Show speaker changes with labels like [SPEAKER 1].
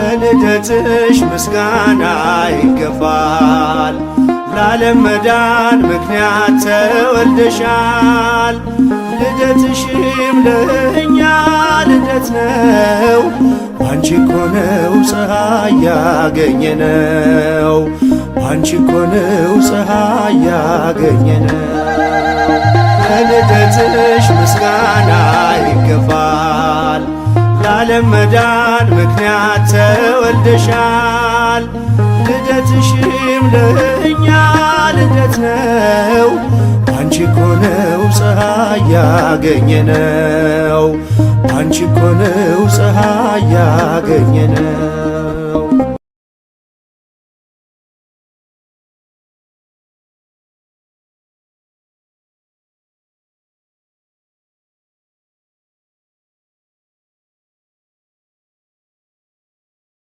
[SPEAKER 1] ለልደትሽ ምስጋና ይገባል። ለዓለም መዳን ምክንያት ተወልደሻል። ልደትሽም ለእኛ ልደት ነው። ባንቺ እኮ ነው ፀሐይ ያገኘነው። ባንቺ እኮ ነው ፀሐይ ያገኘነው። ለልደትሽ ምስጋና ይገባል። ለዓለም መዳን ምክንያት ተወልደሻል። ልደትሽም ለእኛ ልደት ነው። ባንቺ እኮ ነው ፀሐይ ያገኘነው። ባንቺ እኮ ነው ፀሐይ ያገኘነው።